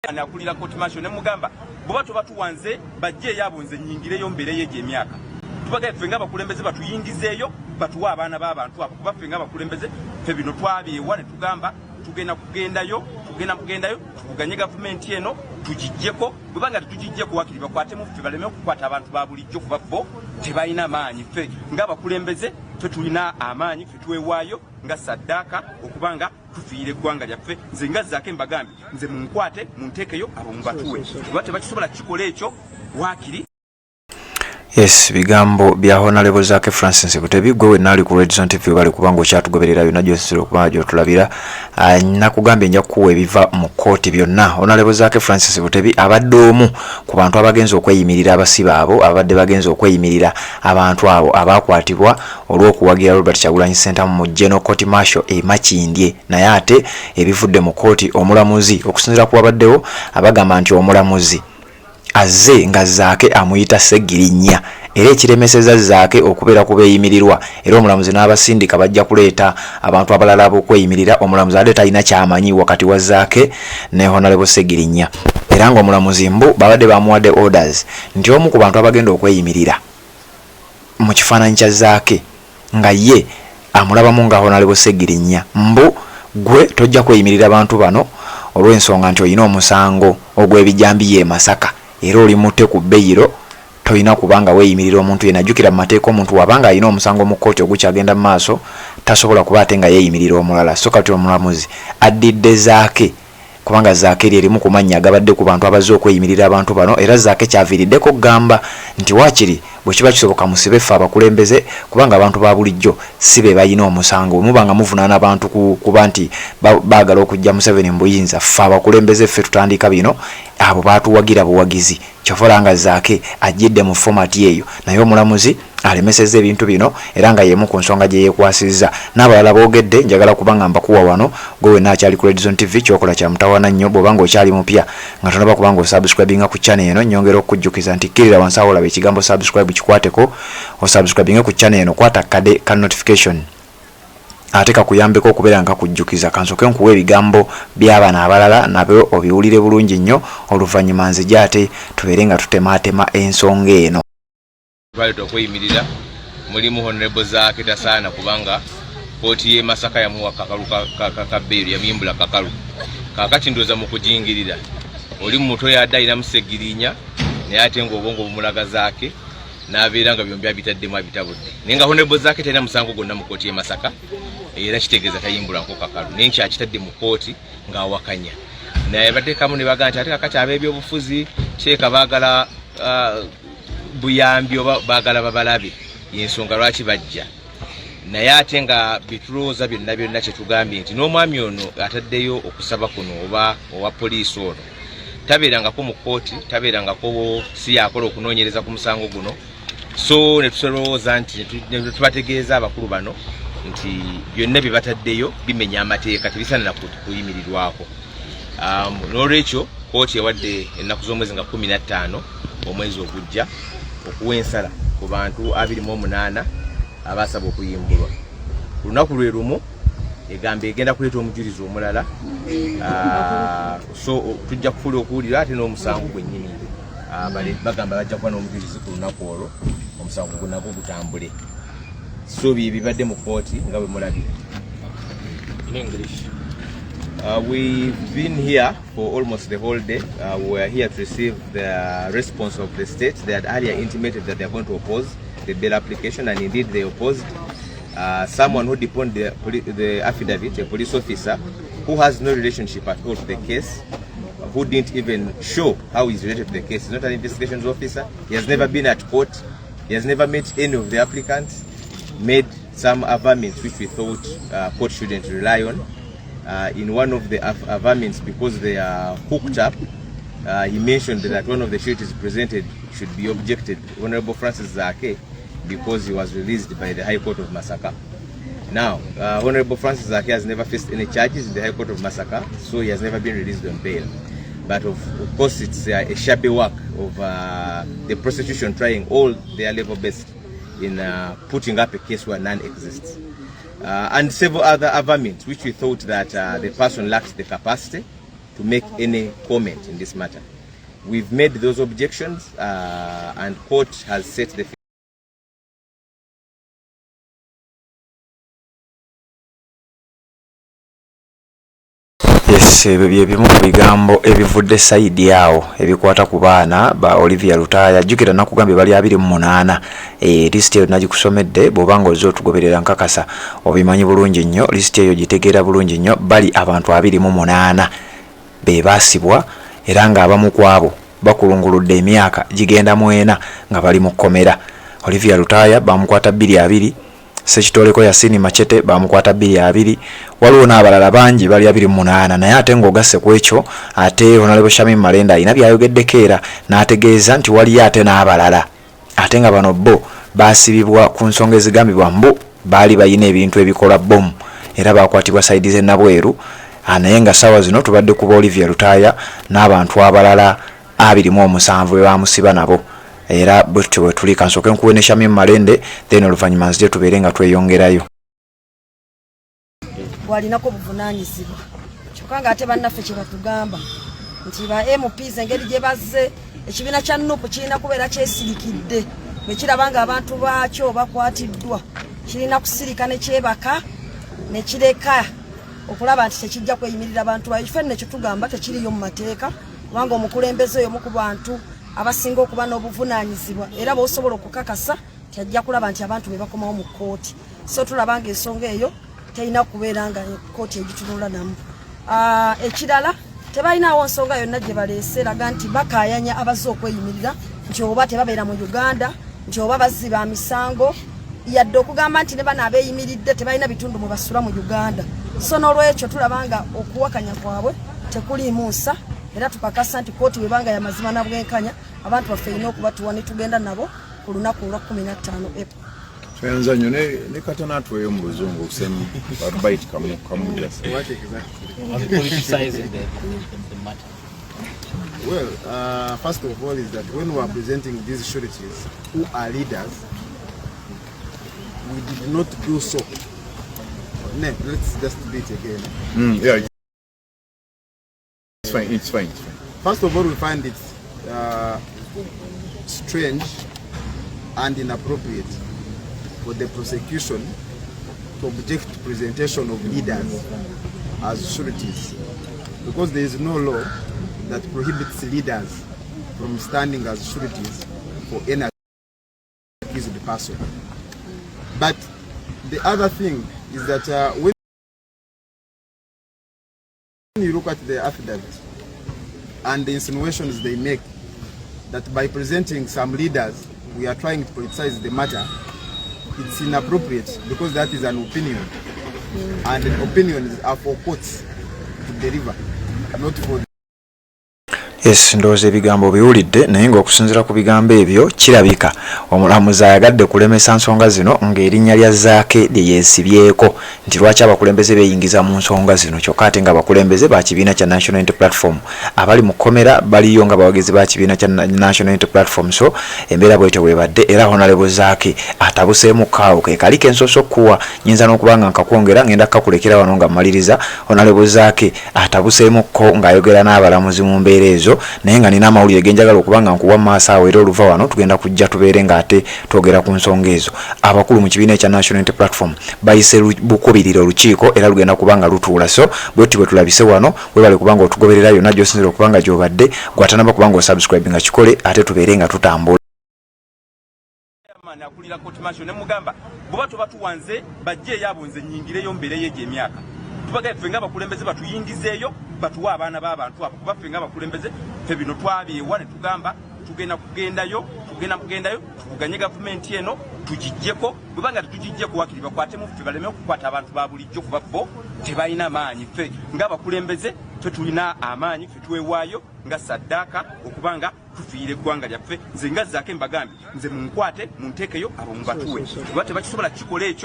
Akulira court martial ne mugamba bw'oba tobatuwanze bajje abo, nze nyingireyo mbeereyo egyo emyaka. Tubagaye ffe ng'abakulembeze batuyingizeeyo, batuwe abaana b'abantu abo, kuba ffe ng'abakulembeze ffe bino twabyewa ne tugamba tugenda kugendayo, tugenda kugendayo tuvuganye gavumenti eno tugijjeko. Bwebanga tetugijjeko, wakiri bakwatemu ffe, baleme okukwata abantu ba bulijjo, kuba bo tebalina maanyi. Ffe ng'abakulembeze ffe tulina amaanyi, ffe twewaayo nga saddaaka okubanga tufiira eggwanga lyaffe. Nze nga Zaake mbagambye, nze munkwate munteekeyo, abo mubatuwe, kuba tebakisobola kukikola ekyo waakiri. Yes, bigambo bya Honorable Zaake Francis Butebi. Gwe wenna ali ku Redson TV, bali kubanga okyatugoberera yonna gy'osinzira okuba gy'otulabira. Nakugambye nja kukuwa ebiva mu kkooti byonna. Honorable Zaake Francis Butebi abadde omu ku bantu abagenza okweyimirira abasibe abo, abadde bagenza okweyimirira abantu abo abakwatibwa olw'okuwagira Robert Kyagulanyi Ssentamu mu General Court Martial e Makindye. Naye ate ebivudde mu kkooti, omulamuzi, okusinziira ku wabaddewo, abagamba nti omulamuzi azze nga Zaake amuyita Ssegirinya, era ekiremeseza Zaake okubeera ku beeyimirirwa, era omulamuzi n'abasindika bajja kuleeta abantu abalala ab'okweyimirira. Omulamuzi ate talina kyamanyi wakati wa Zaake ne Honorable Ssegirinya, era ng'omulamuzi mbu babadde bamuwadde orders nti omu ku bantu abagenda okweyimirira mu kifaananyi kya Zaake nga ye amulabamu nga Honorable Ssegirinya, mbu gwe tojja kweyimirira bantu bano olw'ensonga nti olina omusango ogw'ebijambiya e Masaka era oli mute ku beyiro, tolina kubanga weeyimirira omuntu yenna. Jjukira mu mateeka, omuntu wabanga alina omusango mu kkooti ogukyagenda mu maaso, tasobola kuba ate nga yeeyimirira omulala. So kati omulamuzi addidde Zaake, kubanga Zaake eri erimu ku mannya agabadde ku bantu abazze okweyimirira abantu bano, era Zaake kyaviiriddeko okugamba nti waakiri bwe kiba kisoboka musibe ffe abakulembeze, kubanga abantu ba bulijjo si be balina omusango. Bwe muba nga muvunaana abantu kuba nti baagala okuggya Museveni mu buyinza, ffe abakulembeze ffe tutandika bino, abo baatuwagira buwagizi. Kyova olaba nga Zaake ajjidde mu format eyo, naye omulamuzi alemesezza ebintu bino, era nga y'emu ku nsonga gye yeekwasizza. N'abalala boogedde, njagala kuba nga mbakuwa wano. Gwe wenna akyali ku Redzone TV, ky'okola kya mutawaana nnyo. Bw'oba ng'okyali mupya nga tonaba kuba ng'osubscribinga ku channel eno, nnyongera okukujjukiza nti kkirira wansi awo olaba ekigambo "subscribe", kikwateko osubscribinge ku channel eno. Kwata kade ka notification ate kakuyambeko okubeera nga kakujjukiza. Kansooke nkuwa ebigambo by'abano abalala nabyo obiwulire bulungi nnyo, oluvannyuma nzija ate tubeere nga tutemaatema ensonga eno. Twaleeta okweyimirira mulimu Honorable Zaake tasaana, kubanga kooti y'e Masaka yamuwa kakalu ka bbeeru, yamuyimbula kakalu. Kaakati ndowooza mu kujingirira oli mu mutwe yadde alinamu Segirinya, naye ate ng'obwongo bumulaga Zaake, n'abeera nga byombi abitaddemu, abitabudde. Naye nga Honorable Zaake talina musango gwonna mu kooti y'e Masaka, era kitegeeza tayimbulako kakalu, naye nkyakitadde mu kooti ng'awakanya. Naye bateekamu ne bagamba nti ate kakati ab'ebyobufuzi teeka baagala buyambi oba baagala babalabe, yensonga lwaki bajja. Naye ate nga byetulowooza byonna byonna, kyetugambye nti n'omwami ono ataddeyo okusaba kuno oba owa poliisi ono tabeerangako mu kkooti, tabeerangako, si yakola okunoonyereza ku musango guno. So ne tutulowooza nti ne tubategeeza abakulu bano nti byonna bye bataddeyo bimenya amateeka, tebisaanira kuyimirirwako. N'olwekyo kooti ewadde ennaku z'omwezi nga 15 omwezi ogujja okuwa ensala ku bantu 28 abasaba okuyimbulwa. Ku lunaku lwe lumu egamba egenda kuleeta omujulizi omulala, so tujja kufula okuwulira ate n'omusango gwennyini. Bagamba bajja kuba n'omujulizi ku lunaku olwo, omusango gwo nagwo gutambule. So bye bibadde mu kooti nga bwe mulabye. In English. We've been here for almost the whole day. We are here to receive the response of the state. They had earlier intimated that they are going to oppose the bail application, and indeed they opposed. Someone who deponed the affidavit, a police officer who has no relationship at all to the case, who didn't even show how he's related to the case. He's not an investigations officer. He has never been at court. He has never met any of the applicants. Made some averments which we thought court shouldn't rely on. In one of the averments, because they are hooked up, he mentioned that one of the sureties presented should be objected, Honorable Francis Zaake, because he was released by the High Court of Masaka. Now, Honorable Francis Zaake has never faced any charges in the High Court of Masaka, so he has never been released on bail. But of course, it's a shabby work of the prosecution trying all their level best in putting up a case where none exists. And several other averments which we thought that the person lacks the capacity. to make any comment in this matter. We've made those objections and court has set the Yes, ebyo bye bimu ku bigambo ebivudde sayidi awo ebikwata ku baana ba Olivia Lutaaya. Jjukira nakugambye bali 28. Lisiti eyo nagikusomedde, bw'oba ng'ozze otugoberera nkakasa obimanyi bulungi nnyo, lisiti eyo gitegeera bulungi nnyo. Bali abantu 28 be baasibwa era ng'abamu ku abo bakulunguludde emyaka gigenda mu ena nga bali mu kkomera. Olivia Lutaaya bamukwata 2020, Ssekitooleko Yasin Machete bamukwata 2020, waliwo n'abalala bangi bali 28. Naye ate ng'ogasse ku ekyo, ate Honorable Shamim Malende alina by'ayogeddeko era n'ategeeza nti waliyo ate n'abalala ate nga bano bo baasibibwa ku nsonga ezigambibwa mbu baali balina ebintu ebikola bbomu era baakwatibwa sayidi z'e Nabweru. Naye nga ssaawa zino tubadde ku ba Olivia Lutaaya n'abantu abalala 27 be baamusiba nabo. Era bwe tutyo bwe tuli. Kansooke nkuwe ne Shamim Malende, then oluvannyuma nzije tubeere nga tweyongerayo. Bwalinako obuvunaanyizibwa, kyokka ng'ate bannaffe kye batugamba nti ba MPs engeri gye bazze, ekibiina kya NUP kirina kubeera kyesirikidde bwe kiraba ng'abantu baakyo bakwatiddwa, kirina kusirika ne kyebaka ne kireka okulaba nti tekijja kweyimirira bantu bayo. Ffe nno ekyo tugamba tekiriyo mu mateeka, kubanga omukulembeze oyo omu ku bantu abasinga okuba n'obuvunaanyizibwa era b'osobola okukakasa nti ajja kulaba nti abantu be bakomawo mu kkooti. So tulaba ng'ensonga eyo terina kubeera nga kkooti egitunula namu. Ekirala, tebalinawo nsonga yonna gye baleese eraga nti bakaayanya abazze okweyimirira nti oba tebabeera mu Uganda, nti oba bazzi ba misango, yadde okugamba nti ne bano abeeyimiridde tebalina bitundu mwe basula mu Uganda. So n'olwekyo tulaba nga okuwakanya kwabwe tekuliimu nsa, era tukakasa nti kkooti bwebanga ya mazima na bwenkanya, abantu baffe erina okubatuwa ne tugenda nabo ku lunaku olwa 15 April. Tweyanza nnyo ne katana atuweeyo mu Luzungu okusemu bite kamu kamu just. What exactly? On politicizing the matter. Well, first of all is that when we are presenting these sureties who are leaders, we did not do so. No, let's just do it again. Yeah, it's fine, it's fine, it's fine. First of all, we find it strange and inappropriate for the prosecution to object to presentation of leaders as sureties, because there is no law that prohibits leaders from standing as sureties for any accused person. But the other thing is that when you look at the affidavit and the insinuations they make that by presenting some leaders we are trying to politicize the matter, it's inappropriate because that is an opinion, and opinions are for courts to deliver, not for Yes, ndowooza ebigambo biwulidde, naye ng'okusinziira ku bigambo ebyo kirabika omulamuzi ayagadde kulemesa nsonga zino ng'erinnya lya Zaake lye yeesibyeko nti lwaki abakulembeze beeyingiza mu nsonga zino, kyokka ate ng'abakulembeze ba kibiina kya National Unity Platform abali mu kkomera baliyo nga bawagizi ba kibiina kya National Unity Platform. So embeera bwetyo bwebadde, era Honorable Zaake atabuseemu kaawo ke kali kensoose okukuwa, nyinza n'okuba nga nkakwongera, ngenda kukakulekera wano nga mmaliriza. Honorable Zaake atabuseemukko ng'ayogera n'abalamuzi mu mbeera ezo, naye nga nina amawulire genjagala okuba nga nkuwa mu maaso awo, era oluva wano tugenda kujja tubeere ng'ate twogera ku nsonga ezo. Abakulu mu kibiina ekya National Unity Platform bayise bukubirira olukiiko era lugenda kuba nga lutuula. So bwetti bwe tulabise wano. Webale kuba nga otugoberera yonna gy'osinzira okuba nga gy'obadde. Gwatanaba kuba nga osubscribe nga kikole, ate tubeere nga tutambula. Chairman akulira court martial ne mugamba bweba tobatuwanze bajje eyaabo nze nyingireyo mbeereyo egyo emyaka. Tubagaye ffe ng'abakulembeze batuyingizeeyo batuwe abaana b'abantu abo, kuba ffe ng'abakulembeze ffe bino twabyewa ne tugamba tugenda kugendayo, tugenda kugendayo tuvuganye gavumenti eno tugiggyeko. Bweba nga tetugiggyeko, wakiri bakwatemu ffe, baleme okukwata abantu ba bulijjo kuba bo tebalina maanyi. Ffe ng'abakulembeze ffe tulina amaanyi, ffe twewaayo nga saddaaka okuba nga tufiira eggwanga lyaffe. Nze nga Zaake mbagambye, nze munkwate munteekeyo, abo mubatuwe, kuba tebakisobola kukikola ekyo.